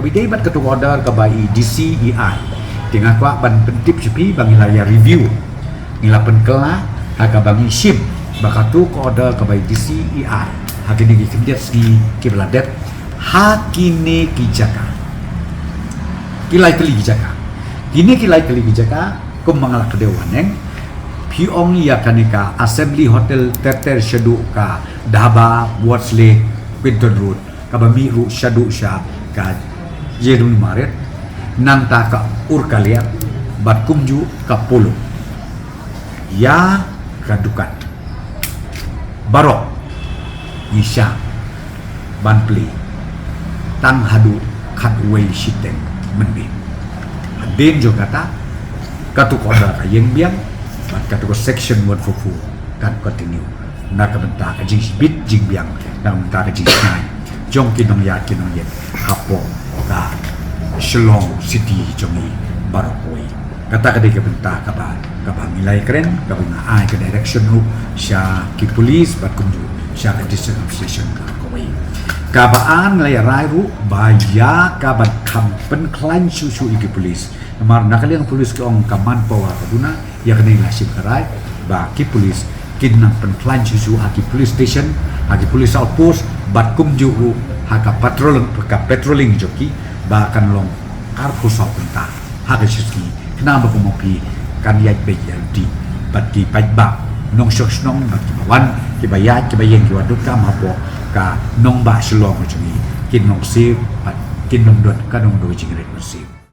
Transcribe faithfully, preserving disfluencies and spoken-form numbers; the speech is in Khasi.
Bad dei bad katu ka order kaba i D C i ai, te nga kwah ban pyntip sha phi ba ngi la ïa review, ngi la pynkylla ha kaba ngi shim ba katu ka order kaba i D C i ai ha kine ki khyndiat sngi kiba la dep ha kine ki jaka, ki lai tylli ki jaka. Kine ki lai tylli ki jaka, kum ma nga la kdew haneng, phi ong ïa kane ka Assembly Hotel ter ter shaduh ka Dhaba Ward's Lake, Quinton Road, kaba mih ruh shaduh sha ka Jerun Maret, nangta ka Urkalia bad kumjuh ka Polo. Ïa ka dukan baroh ngi shah ban plie tang haduh khatwei shiteng mynmiet. Hadien jong kata, katu ka order ka ïeng biang bad katu ka Section one four four kan continue na ka bynta ka jingshibit jingbiang, na ka bynta ka jingsngain jong ki nongïaid ki nongïeit hapoh ka Shillong City jong ngi baroh kawei. Kata ka dei ka bynta kaba, kaba ngi la ïakren, kaba nga ai ka direction ruh sha ki police bad kumjuh sha ka District Administration baroh kawei. Kaba ar, ngi la ïa rai ruh ba ïa kaban kham pynkhlaiñ shuh shuh ïa ki police. Namar na ka liang police ki ong ka manpower ka duna, ïa kane la shim ka rai ba ki police kin nang pynkhlaiñ shuh shuh ha ki police station, ha ki police outpost bad kumjuh ruh ha ka patrol, ka patrolling jong ki ba kan long arphew saw kynta ha ka shi sngi. Khnang ba kumno phi kan ïaid beit ïaid ruh bad ki paidbah nongshong shnong bad kiba wan, kiba ïaid kiba ïeng, kiba donkam hapoh ka nongbah Shillong jong ngi, kin long safe bad kin long don ka nongdoi jingrit mynsiem.